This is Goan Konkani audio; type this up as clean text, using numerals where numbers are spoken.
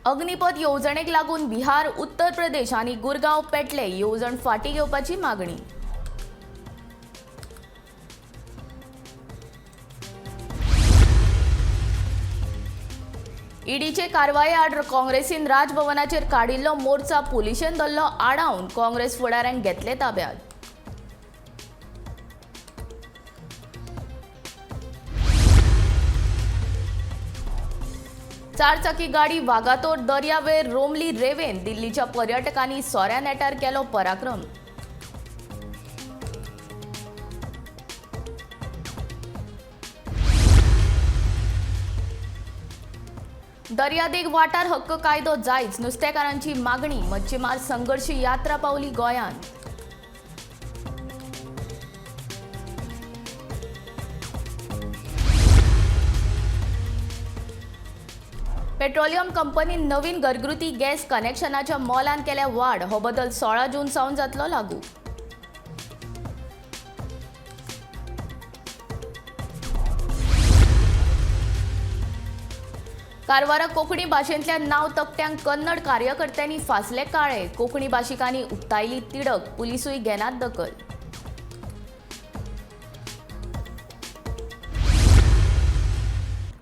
अग्निपथ येवजणेक लागून बिहार, उत्तर प्रदेश आनी गुरगांव पेटले. येवजण फाटीं घेवपाची मागणी. ईडीचे कारवाये आड काँग्रेसीन राजभवनाचेर काडिल्लो मोर्चा पुलिशेन धरलो आडावन. काँग्रेस फुडाऱ्यांक घेतले ताब्यात. चारचाकी गाडी वागातोर दर्यावेळ रोमली रेवेन. दिल्लीच्या पर्यटकांनी सोऱ्या नेटार केलो पराक्रम. दर्यादेग वाठार हक्क कायदो जायच, नुस्तेकारांची मागणी. मच्छीमार संघर्श यात्रा पावली गोंयांत. पेट्रोलियम कंपनीन नवीन घरगुती गॅस कनेक्शनाच्या मोलान केल्या वाड. हो बदल 16 जून सावन जातलो लागू. कारवारा कोंकणी भाशेंतल्या नांव तकट्यांक कन्नड कार्यकर्त्यांनी फासले काळे. कोंकणी भाशिकांनी उक्तायली तिडक. पुलिसूय घेनात दखल.